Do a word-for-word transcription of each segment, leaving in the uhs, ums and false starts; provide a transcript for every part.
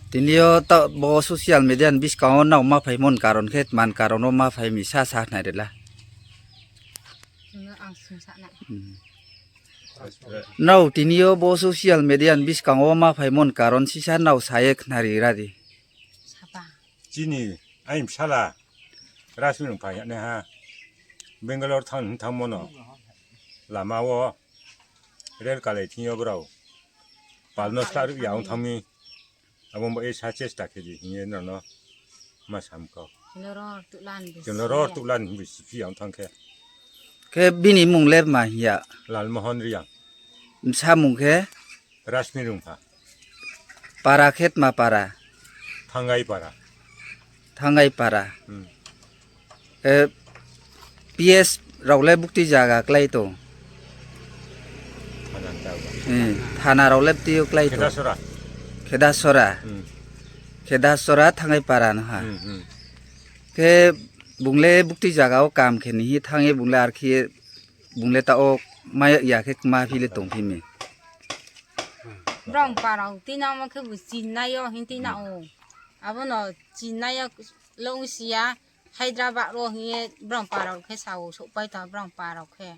Tini yo ta bo social media ni buskang wo nrao ma phaimo ni karon khe, tma ni karon wo ma phai mi sa sa khnari la. Nrao tini yo bo social media ni buskang wo ma phaimo ni karon sisa nrao sa ye khnari ra di. Chini aini bsala Rashmi Rungpha hing ye naiha Bangalore thanng, thanngmo no lama wo rel kalai thing yo brao pal no sla ruh ya ong thanng mi. Abo ba e sa chesta khe di hing ye nrao no ma sam kau. Chung no ro tuh la ni hing bi siphi ya ong thanng khe. Khe bini mmung le tma hing ya? Lalmohon Reang. Bsa mmung khe? Rashmi Rungpha. Para khe tma para? Thangai para. Thangai para. PS rao le bukti zaga klái tong? Thana rao le bukti yo klái tong? Khedasora. Khedasora Thangai para no ha. Khe bung le bukti zaga wo kam khe ni hing thanng ye bung le arkhe bung le taoh wo mai ya khe kma phi le tongphi mi. Brao para wo tuinangmo khe bu Chennai yo hing tuinang ou. Abo no Chennai yo le ongsi ya, Hyderabad wo hing ye brao para wo khe sa ou, souhpai tong brao para wo khe.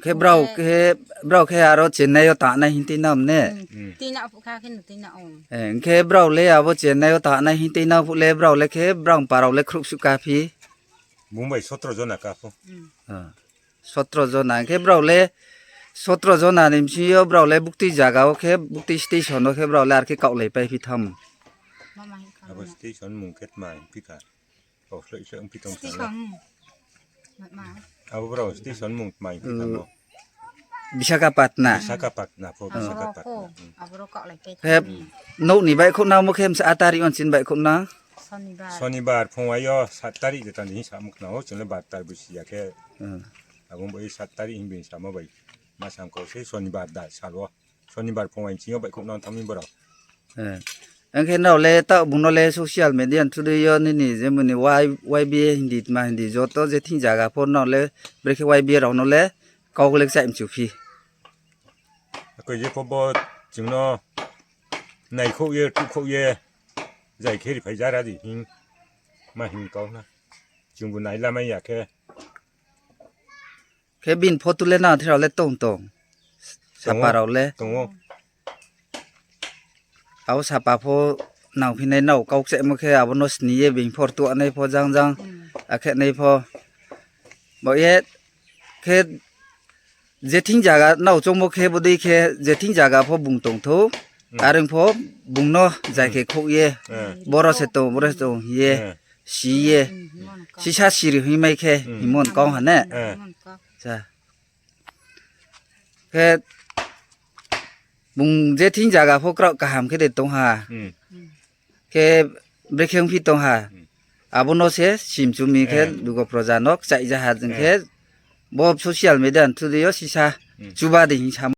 Khe brao khe aro Chennai yo tangnai hing tuinang ne? Tuinang phuh kha khe no tuinang ou. Hing khe brao le abo Chennai yo tangnai hing tuinang phuh le brao le khe brao para wo le khrouhsuh kaphi? Bung bai sotro jona kapho. Sotro jona hing khe brao le sotro jona ni bsing yo brao le bukti zaga wo khe bukti station wo khe brao le arkhe kaohlaipaiphi tham? Abo station mmung khe tma hingphi kha? Kau sloi sloi ongphi tong sa. Abo brao station mmung tma hingphi kha mo? Visakhapatna. Visakhapatna pho, Visakhapatna. Khe nouh ni baihkhouhnangmo khe msa a tarik wo chini baihkhouhnang? Sonibar phung wa yo sat tarik de tang di hing samo khna ou, chung le bar tarik bo si ya khe. Abo bo i sat tarik hing bini samo bai. Ma sam kau se Sonibar da sal wo. Sonibar phung wa ching yo baihkhouhnang thanng mi brao. Ang khe nrao le taoh bung no le social media ni thudei yo nini je muni YBA hing di tma hing di joto je thing zaga pho nrao le brekhe YBA rao no le kau le kchaih mchu phi. Akoi je pho bo chung no naikhouh ye, tuhkhouh ye, zai khe ri phai ja ra di hing ma hing kau na. Chungbu nai lamai ya khe. Khe bini photo le nang thirao le tong tong? Sapa rao le? Abo sapa pho nangphinai nrao kau kchaihmo khe abo no sni ye bini photo anai pho jang jang, akhe nai pho. Bo ye khe je thing zaga nrao choungmo khe bodei khe je thing zaga pho bung tong thou, are ong pho bung no zai khe khouh ye, boro se tong, boro se tong hing ye, si ye, sisa siri hingmai khe hingmo ni kau ha ne? Khe bung je thing zaga pho kraoh kaham khe de tong ha. Khe brekhe ongphi tong ha. Abo no se simchu mi khe lugo proja no kchaih ja ha jeng khe bo social media ni thudei yo sisa chuba di hing samo.